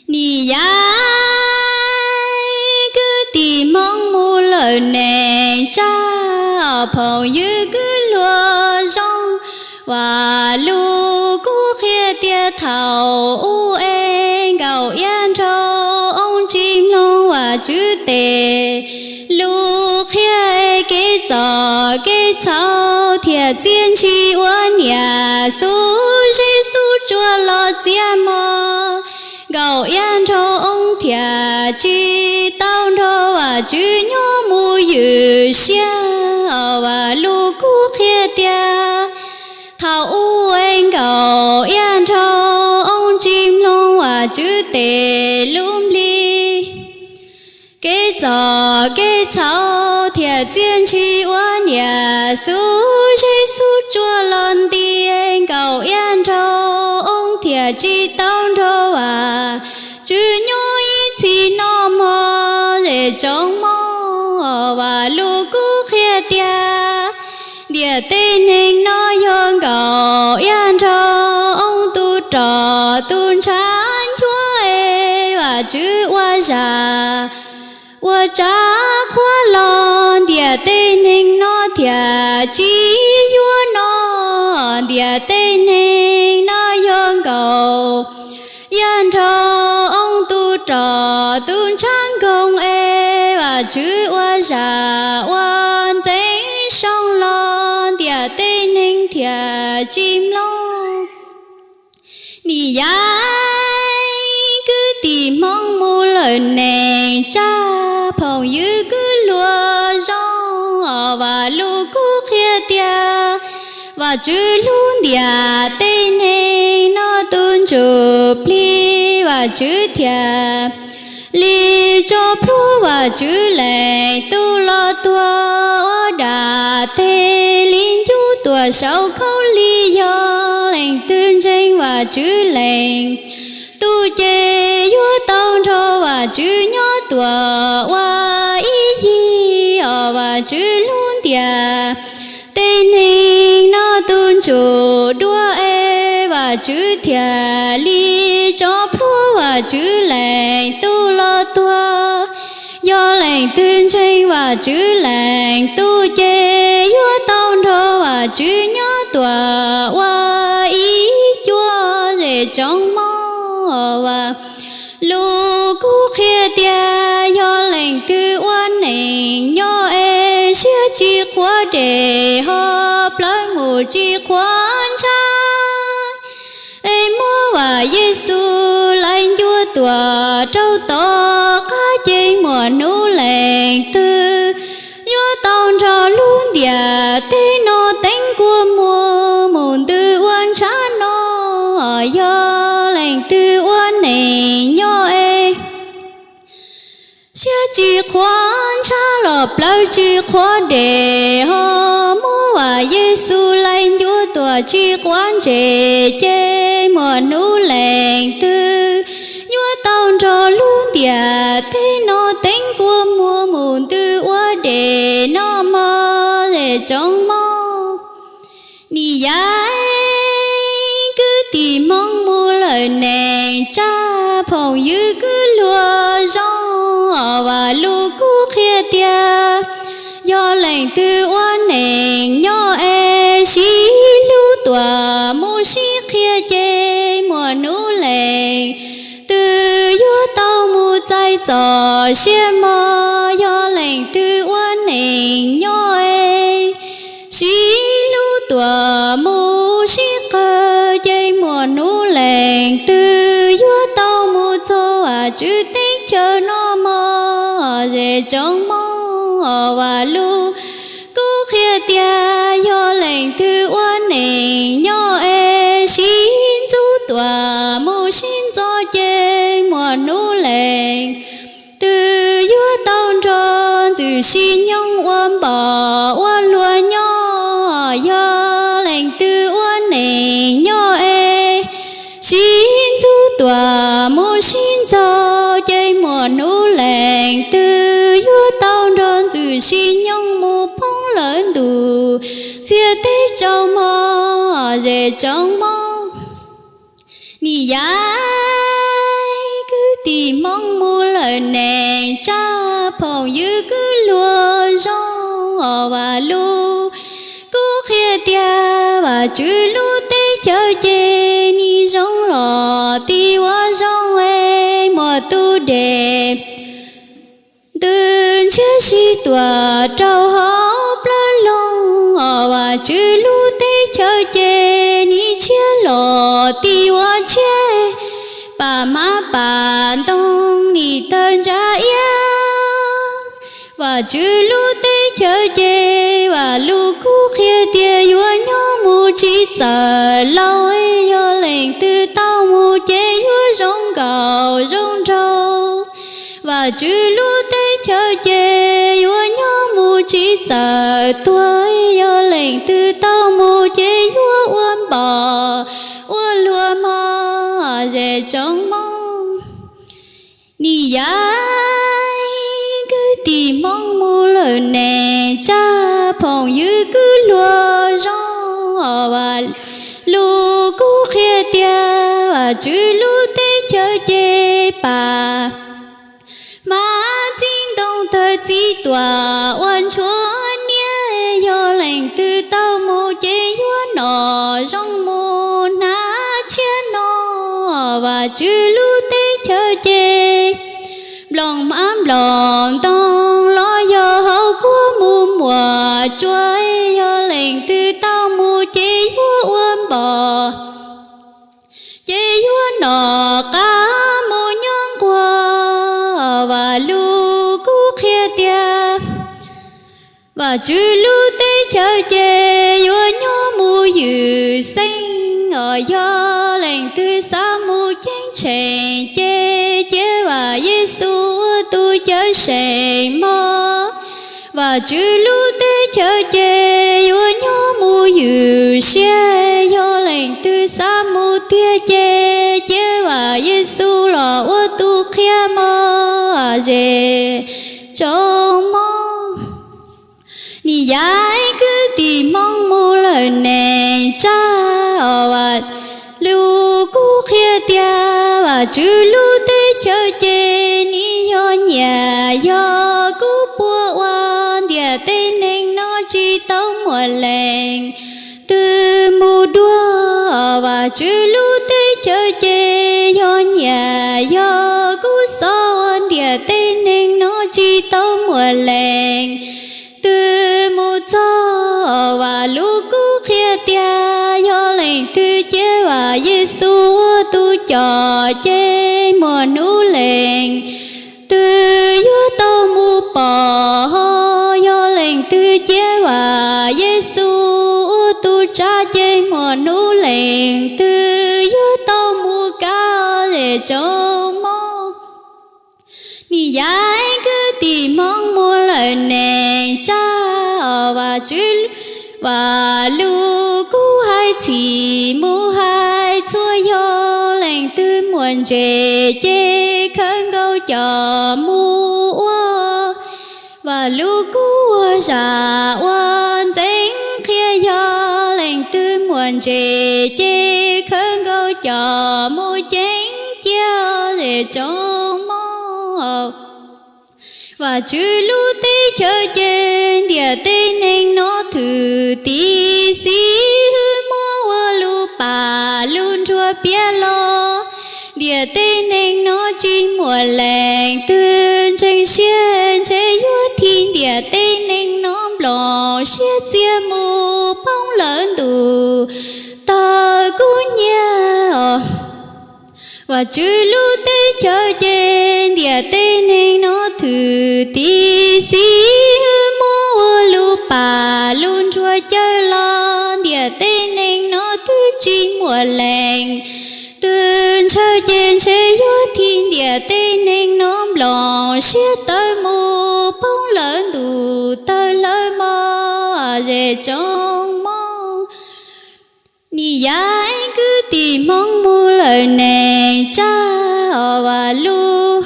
Nim yaim kwv tij Hmoob mus lawm neej tsa, phooj ywg kwv luag zoo, Vam Lug kuj qhia tias thaum ub es Nkauj Iab nrog Oob tsis mloog Vajtswv tes lus qhia, kev txom kev txhaum thiaj txiaj ntshis ua niam xub, zej xub tsuas los txias mog. Nkauj Iab nrog Oob thiaj tsis tau nrog Vajtswv nyob mus ywm siab. Vam Lug kuj qhia tias thaum ub es Nkauj Iab nrog Oob tsis mloog Vajtswv tes lus nplig, kev txom kev txhaum thiaj txiaj ntshis ua niam xub, zej xub tsuas los nti. Nkauj Iab nrog Oob thiaj tsis tau nrog Vajtswv nyob ib txhis noj mov, zej tsoom Hmoob. Vam Lug kuj qhia tias ntiaj teb neeg no yog Nkauj Iab nrog Oob tug rog tug ntshav nchuav es Vajtswv ua zam ua tsav qhuav los, ntiaj teb neeg no thiaj tsis yuav noj. Ntiaj teb neeg no yog Nkauj Iab nrog Oob tug rog tug ntshav nkoog es Vajtswv ua zam ua ntxeev soo los, ntiaj teb neeg thiaj tsis mloog. Nim yaim kwv tij Hmoob mus lawm neej tsa, phooj ywg kwv luag zoo, Vam Lug kuj qhia tias Vajtswv hlub ntiaj teb neeg no, tus ntsuj plig Vajtswv thiaj li tso plhuav Vajtswv leej tub los tuag ua dab teg, li ncuj tuam saum khaub lig. Yog leej twg ntseeg Vajtswv leej tub ces yuav tau nrog Vajtswv nyob tuam ua ib yig. Os, Vajtswv hlub ntiaj teb neeg no, tus ntsuj dua es Vajtswv thiaj li tso plhuav Vajtswv leej tub los tuag. Yog leej twg ntseeg Vajtswv leej tub ces yuav tau nrog Vajtswv nyob tuam ua ib cuab. Zej tsoom Hmoob, Vam Lug kuj qhia tias yog leej twg ua neej nyob es siab tsis qhuav dej, ho plawv mus tsis qhuav ntshav, es muab Vaj Yexus laij ncuav tuam rau tom qab, ces muaj hnub leej twg yuav tau nrog lub ntiaj teb no teev kua muag mus ntws ua ntshav no. Yog leej twg ua neej nyob es siab tsis qhuav ntshav los plawv tsis qhuav dej, ho muab Vaj Yexus laij ncuav tuam tsis quav ntsej, ces muaj hnub leej twg yuav tau nrog lub ntiaj teb no teev kua muag mus ntws ua dej no mog. Zej tsoom Hmoob, nim yaim kwv tij Hmoob mus lawm neej tsa, phooj ywg kwv luag zoo, Vam Lug kuj qhia tias yog leej twg ua neej nyob es sib hlub tuam mus sib qhia, ces muaj hnub leej twg yuav tau mus txais txoj sia mog. Yog leej twg ua neej nyob es sib hlub tuam mus sib qawg, ces muaj hnub leej twg yuav tau mus txog Vajtswv teb chaws no mog. Zej tsoom Hmoob, Vam Lug kuj qhia tias yog leej twg ua neej nyob es sib ntxub tuam mus sib ntxov, ces muaj hnub leej twg yuav tau nrog ntxwg sib nyoog ua npoj ua luag nyob. Yog leej twg ua neej nyob es sib ntxub tuam mus sib ntxov, ces muaj hnub leej twg yuav tau nrog ntxwg sib nyoog mus poob lawm ntuj txhiaj teb tsaus mog. Zej tsoom Hmoob, nim yaim kwv tim Hmoob mus lawm neej tsa, phooj ywg kwv luag zoo os. Vam lug kub qhia tias Vajtswv lub teb chaws ces nim zoo los tim ua zoo es muaj tus dej ntws ntshiab sib tuam rau hauv plawv loog os. Vajtswv lub teb chaws ces nim ntshiab los tim ua ntshiab, pam hmab pam ntoo nim tawg ntsa iab. Vajtswv lub teb chaws ces vam lug kub qhia tias yuav nyob mus tsis txawm laus, yog leej twg tau mus ces yuav zoo nkauj zoo nraug. Vajtswv lub teb chaws ces yuav nyob mus tsis txawm tuag, yog leej twg tau mus ces yuav ua npom ua luag mog zej tsoom Hmoob. Nim yav kwv tij Hmoob mus lawm neej tsa, phooj ywg kwv luag zoo os. Vam lug kub qhia tias Vajtswv lub teb chaws ces pam hmab txiv ntoo tawg txiv tuam ua ntshua niab, yog leej twg tau mus ces yuav noj zoo mus hnav tshiab no. Vajtswv lub teb chaws ces nplooj hmab nplooj ntoo los yog hauv kuab mus muaj tsuag, yog leej twg tau mus ces yuav ua npom, ces yuav noj qab mus nyob nquag. Vam lug kub qhia tias Vajtswv lub teb chaws ces yuav nyob mus ywj xeeb os. Yog leej twg xav mus ceeb tsheej ces cia Vam Yexus ua tus cawm seej mog. Vajtswv lub teb chaws ces yuav nyob mus ywj siab, yog leej twg xav mus tiag ces cia Vam Yexus los ua tus qhia mog zej tsoom Hmoob. Nim yav kwv tij Hmoob mus lawm neej tsa os. Vam lug kub qhia tias Vajtswv lub teb chaws ces nim yog nyiam yog kub puag ua, ntiaj teb neeg no tsis tau muaj leej twg mus dua. Vajtswv lub teb chaws ces yog nyiam yog kub xov ua, ntiaj teb neeg no tsis tau muaj leej twg mus txog. Vam lug kub qhia tias yog leej twg cia Vam Yexus ua tus coj ces muaj hnub leej twg yuav tau mus pom. Yog leej twg cia Vam Yexus ua tus tsav ces muaj hnub leej twg yuav tau mus kav zej tsoom Hmoob. Nim yav kwv tij Hmoob mus lawm neej tsa os. Vajtswv, Vam lug kub hais txhij mus hais txhua, yog leej twg muaj ntses ces khawb nkaus coj mus ua. Vam lug kub ua zaj ua ntxeev qhia, yog leej twg muaj ntses ces khawb nkaus coj mus ceev cia zej tsoom Hmoob. Vajtswv lub teb chaws ces ntiaj teb neeg no thwm tim xib hwb muab ua lub pam lub nruas piav los. Ntiaj teb neeg no tsis muaj leej twg ntseeg siab, ntshe yuav thim ntiaj teb neeg no nplooj siab txias mus poob lawm ntuj tawg kub nyiab os. Vajtswv lub teb chaws ces ntiaj teb neeg no thwm tim xib hwb muab ua lub pam lub nruas cawm los. Ntiaj teb neeg no twb tsis muaj leej twg ntshaw ces ntshe yuav thim ntiaj teb neeg no nplooj siab tawg mus poob lawm ntuj tawg lawm mog zej tsoom Hmoob. Nim yav kwv tij Hmoob mus lawm neej tsa os. Vam lug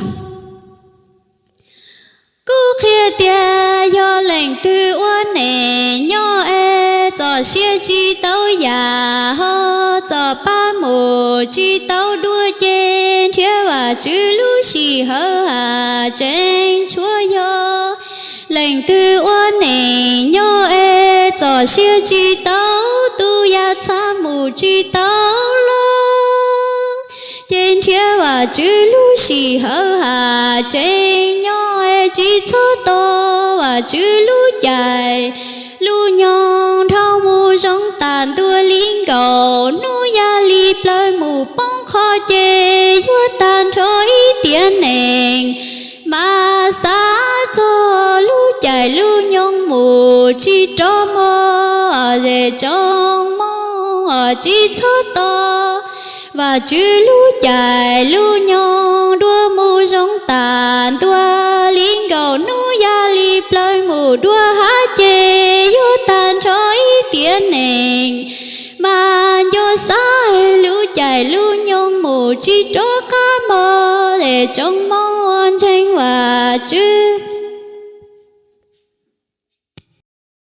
kub qhia tias yog leej twg ua neej nyob es txoj sia tsis tau yam, ho txoj pa mus tsis tau dua ces nrhiav Vam Vajtswv lub sij hawm has tseeb tshuav yog leej twg ua neej nyob es txoj sia tsis tau tu yam txhaj mus tsis tau los, ces nrhiav Vajtswv lub sij hawm has tseeb nyob es tsis txhob tos Vajtswv lub caij lub nyoog dhau mus zoo tas ntua li nkaus hnub yaj li plawv mus poob qho ces yuav tag nrho ib tiam neeg. Mas xav txog lub caij lub nyoog mus tsis rov mog, zej tsoom Hmoob, tsis txhob tos Vajtswv lub caij lub nyoog dua mus zoo tas ntua li nkaus hnub yaj li plawv mus dua hav ces yuav tag nrho ib tiam neeg. Mas nco xav lub caij lub nyoog mus tsis rov qab mog, zej tsoom Hmoob ntseeg Vajtswv.